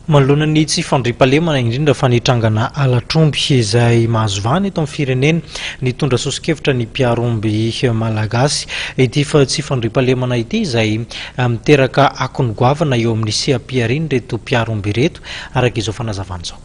Manoloana ny tsy fandriampahalemana, indrindra fa ny trangana halatr'omby izay mahazo vahana eto amin'ny firenena, nitondra soso-kevitra ny mpiaro omby malagasy. Ity tsy fandriampahalemana ity izay miteraka akony goavana eo amin'ny seha-piharian'ireto mpiaro omby ireto, araka izao fanazavana izao.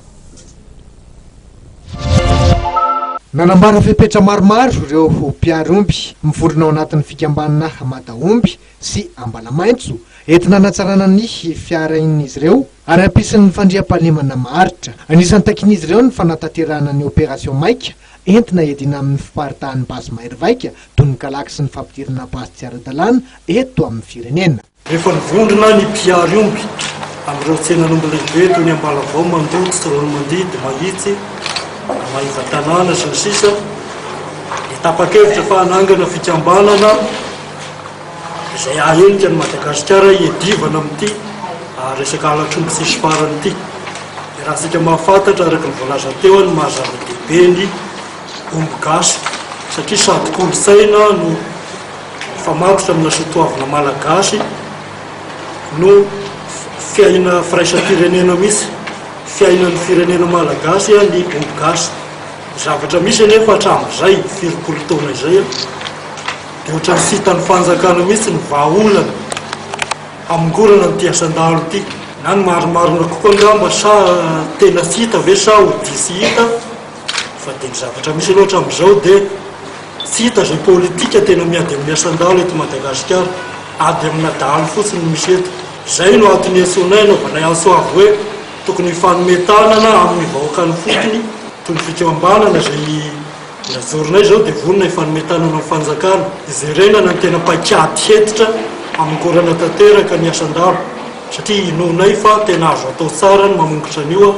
Nanambara fepetra maromaro ireo mpiaro omby mivondrona ao anatin'ny fikambanana Madaomby sy Ambalamaitso entina hanatsarana ny fiarahin'izy ireo ary hampisy ny fandriampahalemana maharitra. Anisan'ny takian'izy ireo ny fanatanterahana ny opération maika entina hiadiana amin'ny fiparitahan'ny basy mahery vaika toy ny kalaky sy ny fampidirana basy tsy ara-dalàna eto amin'ny firenena. Rehefa nivondrona ny mpihary omby amin'ireo tsenan'omby lehibe toy ny Ambalavao, Mandoto, Tsiroanomandidy, Mahitsy, Maevatanàna, sy ny sisa dia tapa-kevitra fa hanangana fikambanana izay hahenika an'i Madagasikara hiadivana amin'ity resaka halatr'omby tsisy farany ity. Dia raha isika mahafantatra araka ny voalaza teo ny maha zava-dehibe ny omby gasy satria sady kolontsaina no mifamatotra amina soatoavina malagasy no fiaina firaisam-pirenena mihitsy, fiainan'ny firenena malagasy ny omby gasy. Ny zavatra misy anefa hatramin'izay firompolo taona izay dia ohatran'ny tsy hitan'ny fanjakana mihitsy ny vahaolana hamongorana an'ity asan-dahalo ity. Na ny marimarina kokoa angamba sa tena tsy hita ve sa ho diso hita fa dia ny zavatra misy aloha hatramin'izao dia tsy hita izay politika tena miady amin'ny asan-dahalo eto Madagasikara. Ady amina dahalo fotsiny no misy eto. Izay no antony iantsoanay anaovanay antso avo hoe tokony hifanome tanana amin'ny vahoakan'ny fotony toy ny fikambanana izay Najoronay izao dia vonona hifanome tanana amin'ny fanjakana hijerenana ny tena paikady hentitra hamongorana tanteraka ny asan-dahalo satria inoanay fa tena azo atao tsara ny mamongotra an'io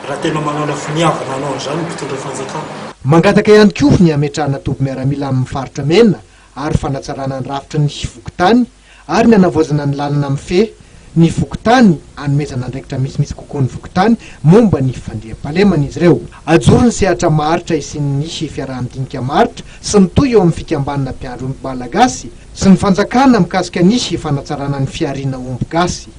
raha tena manana finiavana hanao an'izany ny mpitondra fanjakana. Mangataka ihany koa ny hametrahana toby miaramila amin'ny faritra mena ary fanatsarana ny rafitry ny fokontany ary ny hanavaozana ny lalana mifehy ny fokontany hanomezana andraikitra misimisy kokoa ny fokontany momba ny fandriampahalemana izy ireo. Ajoro ny sehatra maharitra hisian'ny fiaraha-midinika maharitra sy mitohy eo amin'ny fikambanana mpiandry omby malagasy sy ny fanjakana mikasika ny fanatsarana ny fihariana omby gasy.